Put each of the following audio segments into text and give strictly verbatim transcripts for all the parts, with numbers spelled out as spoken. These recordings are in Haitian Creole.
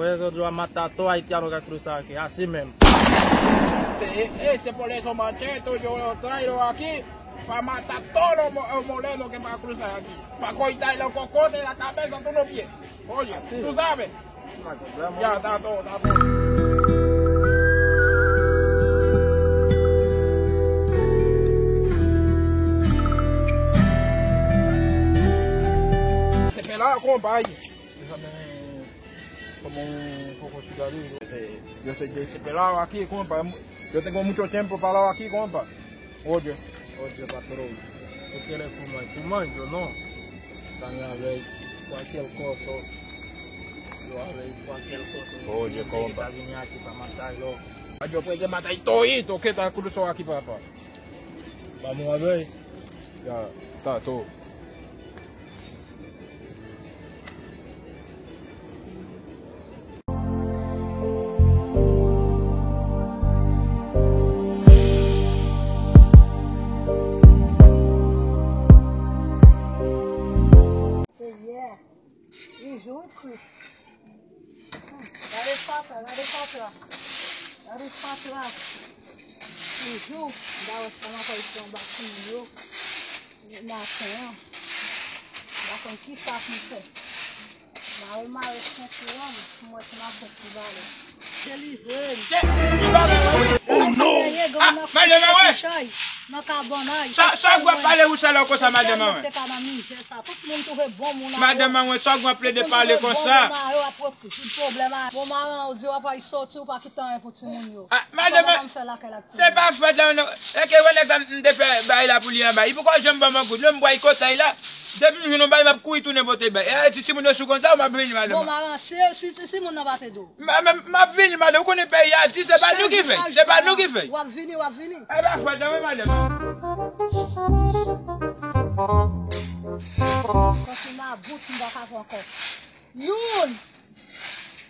Por eso yo mata todo haitiano que cruza aquí, así mismo. E, e, se por eso, manche, yo traído aquí pa matar todo mo- moreno que va a cruzar aquí. Pa cortar los cocones, la cabeza, todos los pies. Oye, tú sabes. Ya, está todo, está todo. Se pelaba, compa, ahí. Déjame, como un poco cigarrillo. Yo sé que se pelaba aquí, compa. Yo tengo mucho tiempo parado aquí, compa. Oye, oye, patrón. Tú quieres fumar, fumar, yo no. Están a ver cualquier cosa. Yo a ver cualquier cosa. Oye, compa. Está viniendo aquí para matarlo. Yo puedo matar todo esto que está cruzado aquí, papá. Vamos a ver. Ya, está todo. Senyè, li jou Kris. Gade fatra, gade fatra. Gade fatra. Li jou, m ta wè sa m ap al pran bak moun yo. Maten an. M pa konn kisa pou m fè. M a remare senti an, pou m wè si m a fè ti valè. Delivre m. Gade sa k genyen, granmoun nan kouche kouchay nan kabannay. Sa, sa w ap pale ou sa la konsa, madanm mwen? Te ka nan mizè sa. Tout moun twouve bon moun a yo. Madanm mwen, sa w ap plede pale konsa? Tout moun twouve bon moun a yo ap repri tout pwoblèm a. Bon, maran, ou di w ap al soti, ou pa kite anyen pou timoun yo. Ah, madanm, kòman m fè lakay la? Se pa fèt la, non. E ke wè nèg la m te fè bay la pou li anba. Li poko janm ban m yon goud. Lè m bway kotay la, depi m jwenn yon bay, m ap kouri tounen pote bay. E ti timoun yo sou konsa, m ap vini, madanm. Bon, maran, si, si, si, si moun nan pa te di w. M, m, m ap vini, madanm. Ou konnen peyi a di, se pa nou ki fè. Se pa nou ki fè. W ap vini, w ap vini. E pa fèt la, wi, madanm. Kòm si m a bout, m pa ka pran kòb. Youn!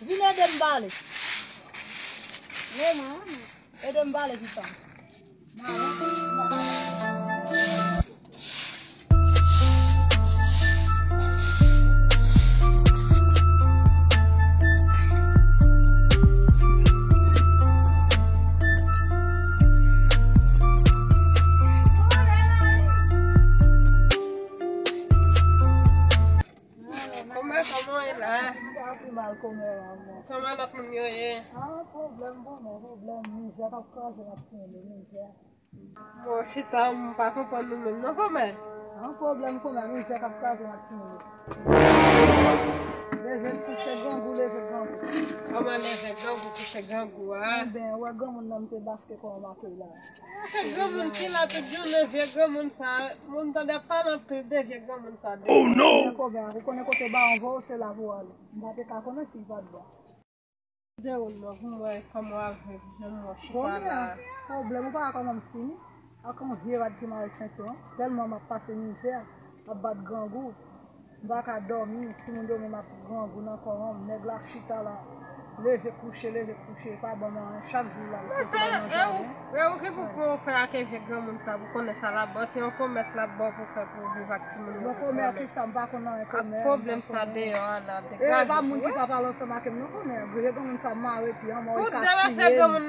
Vin ede m bale. Ede m bale, pitit. Kòmè, kòman w ye la? M pa pi mal, kòmè, lanmou. Kòman lòt moun yo ye? Ah, pwoblèm, bonè, pwoblèm, mizè k ap kraze n ak timoun yo, mizè. Bon, chita, m pa konprann nou menm, non, kòmè? Ah, pwoblèm, kòmè, mizè k ap kraze n ak timoun yo. Leve kouche grangou, leve grangou. Kòman leve grangou, kouche grangou a? Enben, wè granmoun nan m te baske kò an maten la. Se granmoun ki la tout jounen, vye granmoun sa, moun tande ap pale anpil de vye granmoun sa de. Oh non! Kòmè, ou konnen kote bawon voye w, se la pou w ale. M pa te ka konnen si l pa t bon. De ou non, pou mwen, kòman w ap viv, jan mwen chita la. Kòmè, pwoblèm ou pa wè kòman m fini? Ak yon vye rad ki mare senti an. Tèlman m ap pase mizè, ap bat grangou. M pa ka dòmi, timoun yo menm ap grangou nan kò an, nèg la ap chita la, leve kouche, leve kouche, pa ban m anyen, chak jou l al soti al nan jaden. E ou ki pou fè ak vye granmoun sa, pou konnen sa l ap ba w, se yon komès l ap ba w pou fè pou w viv ak timoun yo. Bon, kòmè, kisa m pa konn anyen, kòmè, ak pwoblèm sa deyò a la, e pa moun ki pa pale ansanm ak m non, kòmè, vye granmoun sa mare pye an mò, li ka tiye m,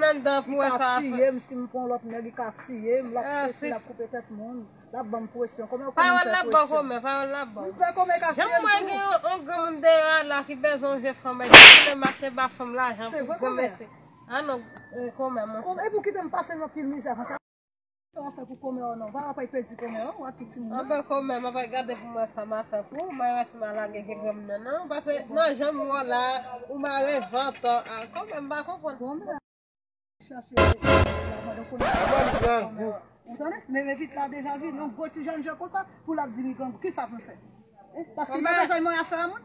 li ka tiye m, si m pran lòt nèg, li ka tiye m, l ap sesi, l ap koupe tèt moun. L ap ban m presyon. Kòmè ou konn m fè presyon? Pawòl l ap ba w, kòmè, pawòl l ap ba w. M fè kòmè ka tiye m tou. Jan mwen gen yon, yon granmoun deyò a la ki bezwen yon vye fanm, li mache ba fanm lajan pou granmesi. Ah non, kòmè, monchè. Kòmè, epi w kite m pase nan pil mizè konsa. Sa w ap fè pou kòmè w non? Pa w ap pèdi kòmè w, w ak tout timoun nan. Anben kòmè, m ap gade pou m wè sa m a fè pou ou, m a wè si m a lage vye granmoun nan, non. Paske nan jan m wè w la, ou mare vant, ah, kòmè, m pa konprann. Kòmè. Chache lajan, donk, ou tande? Men, men vit la deja vini, yon gwo ti jèn jan konsa, pou l ap di m li grangou. Kisa pou l fè? Eh, paske li pa bezwen mwen afè a moun.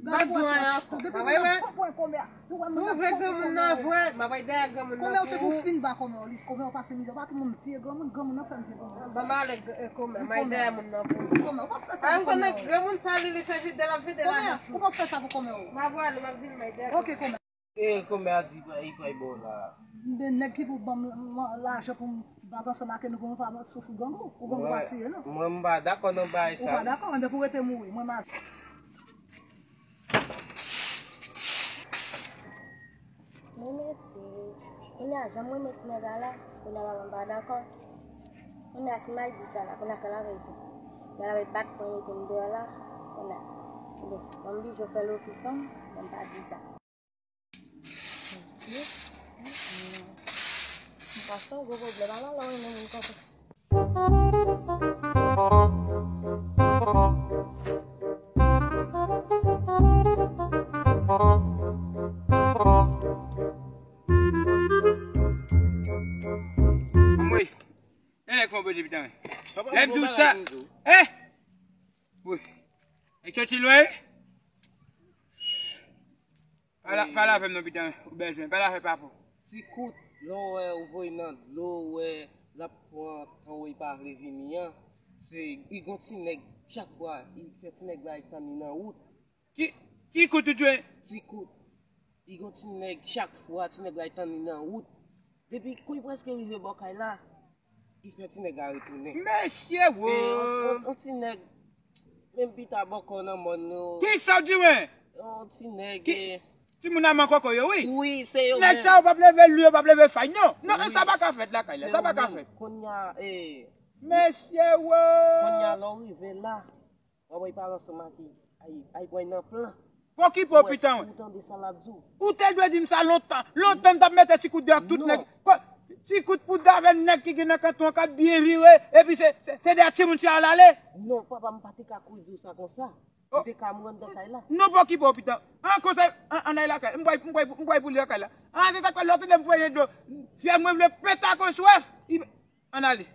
Gade pou sa, depi moun nan pran pwen kòmè a. Ou wè moun nan pran pwen kòmè a. Kòmè ou te pou fin ba kòmè a, li kòmè ou pase mizè. Pa tout moun vye granmoun, granmoun nan fè m vye granmoun. Ban m ale, eh, kòmè, m al dèyè moun nan pou ou. Kòmè, ou p ap fè sa pou kòmè a. Granmoun sa li, li se vide, l ap vide lajan sou ou. Ou p ap fè sa pou kòmè a. M ap ale, m ap vin, m al dèyè. Ok, kòmè. E kòmè a di li pral ba w la. Men nèg ki pou ban m lajan pou m bat ansanm ak nou pou m pa soufri grangou. Ou grangou pa tiye non. Mwen m pa dakò nan bagay sa. Ou pa dakò, enben pou rete mouri. Mwen m a. Ya, jan m renmen ti nèg la la, kounye a papa m pa dakò. Kounye a si m al di sa la, kounye a sa l ap fè. Kounye a l ap bat mwen, mete m deyò la. Kounye a, ebyen, ban m bijo fè l ofis an, ban m pa di sa. Mesye, m pa sa gwo pwoblèm, ala lè w renmen moun konsa. Anmwey, e nèg fon bodi pitan. Lè m di w sa, eh? Wi. E soti lwen, wi? Pale, pale avè m non, pitan, ou bezwen, pale avè papa w. Ti Kout, lè w wè ou voye nan dlo, ou wè l ap pran tan w, li pa vle vini an, se, li gon ti nèg, chak fwa, li fè ti nèg la, li tann li nan wout. Ki, Ti Kout ou di? Ti Kout. Li gon ti nèg, chak fwa, ti nèg la, li tann li nan wout. Depi kou li prèske rive bò kay la, li fè ti nèg la retounen. Mesye, wo! E, on, on, on ti nèg, menm pita bòkò nan mòn yo. Kisa w di, wen? On ti nèg, e, timoun a man koko yo, wi. Wi, se yo menm. Nèg sa yo p ap leve lou, yo p ap leve fay, non. Non, sa pa ka fèt lakay la, sa pa ka fèt. Kounye a, e, mesye, wo! Kounye a, lè w rive la, w ap wè li pale ansanm ak li. Ay, ay, pran nan plan. Okipe w, pitan, wen. Ou tande sa l ap di w? Ou te dwe di m sa lontan. Lontan m t ap mete Ti Kout deyò ak tout nèg. Ti Kout pou dave nèg ki gen nan kanton an k ap byen vire, epi se, se, se dèyè timoun sa l ale. Non, papa, m pa te ka kouri di w sa konsa. M te ka mouri anndan kay la. Non, pa okipe w, pitan. An, konsa, an, ann al lakay. M pral, m pral, m pral pou li lakay la. An, se sa k fè lè w tande m voye dlo. Fyèv mwen vle pete ak yon swèf. Ann ale.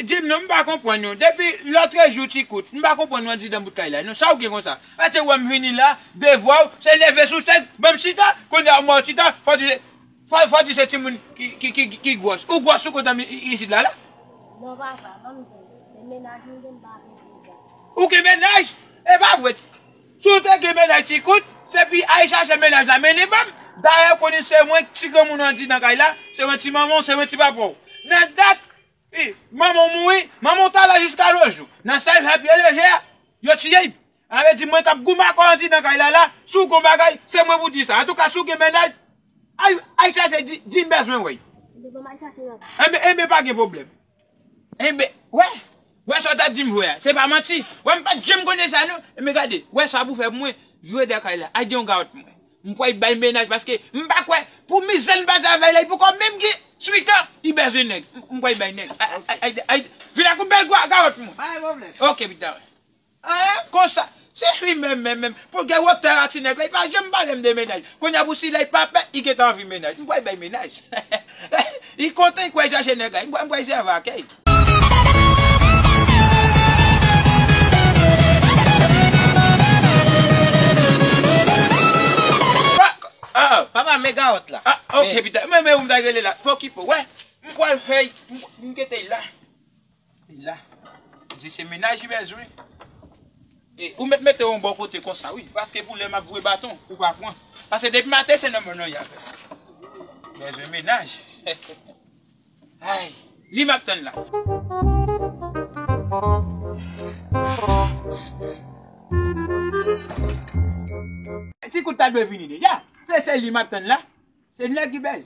Di m non, m pa konprann nou. Depi lòtrejou Ti Kout, m pa konprann nou anndidan bout kay la. Non, sa w gen konsa? Paske w wè m vini la, devwa w, se leve sou tèt, ban m chita, kounye a w mò chita, fò di, fò, fò di se timoun ki, ki, ki, ki gwòs. Ou gwòs sou kont an isit la, la? Non, papa, ban m di w, se mennaj mwen gen, m pa vle di sa. Ou gen mennaj? E pa vre. Si w te gen mennaj Ti Kout, se pou w al chache mennaj la, mennen ban m. Dayè, w konnen se mwen ti granmoun anndidan kay la, se mwen ti manman w, se mwen ti papa w. Nan dat Wi, manman w mouri, manman w t la jiska lojou. Nan sèl fè pye leve a, yo tiye l. Sa vle di mwen k ap goumen ak ou anndidan kay la la, si w gon bagay, se mwen pou di sa. Antouka, si w gen mennaj, al, al chache, di, di m bezwen wè l. Enben, pa gen pwoblèm. Enben, wè, wè sa w t ap di m vre a, se pa manti. Wè, m pa t janm konnen sa non. Enben, gade, wè sa pou fè pou mwen, vire dèyè kay la, al gen yon gawòt mwen. M pral bay mennaj paske m pa kwè pou mizè n pase avè l la, li poko menm gen swit an, li bezwen nèg. M, m pral bay nèg. Ay, ay, ay, ay, vin ak yon bèl gwa, gawòt mwen. Pa gen pwoblèm. Ok, pita. Ah, konsa. Se li menm, menm, menm. Pou gen wotè a ti nèg la, li pa janm pale m de mennaj. Kounye a pou si la, li pa pè, li gentan anvi mennaj. M pral bay mennaj. Li kontan, li kwè chache nèg la. M pral, m pral sèvi ak li. Ah, ah. Papa, men gawòt la. Ah, ok, pita. Men, men, ou m ta rele la. Pa okipe w, wè. M pral fè, m, m kite l la. L la. Di se mennaj li bezwen. E, ou mèt mete yon bò kote konsa, wi. Paske pou lè m ap voye baton, ou pa pran. Paske depi maten, se nan men w y ap. Bezwen mennaj. Ay, li m ap tann la. Ti Kout ta dwe vini deja. Se, se li m ap tann la. Se nèg ki bèl.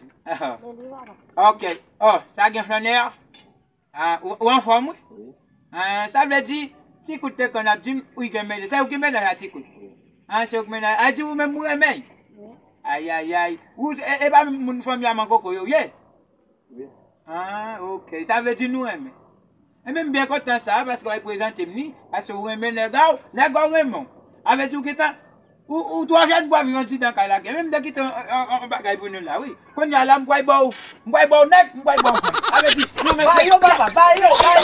Ok. Oh, sa gen flannè a? Ah, ou, ou anfòm, wi? Wi. Ah, sa vle di, Ti Kout te konn ap di m, ou gen mennaj. Se ou ki mennaj a Ti Kout? Wi. Ah, se ou ki mennaj. A di ou menm ou renmen l? Wi. Ay, ay, ay. Ou, e, e pa moun fanmi a man koko yo, ye? Wi. Ah, ok. Sa vle di nou renmen. Enben, m byen kontan sa, paske w al prezante m li, paske ou renmen nèg a w, nèg a w renmen w. Sa vle di ou gentan, ou, ou twò jèn pou w ap viv anndidan kay la, gen menm de kite yon, yon, yon bagay pou nou la, wi. Kounye a la, m pral ba w, m pral ba w nèg, m pral ba w fanm. Sa vle di, nou menm ba yo, papa, ba yo, ba yo.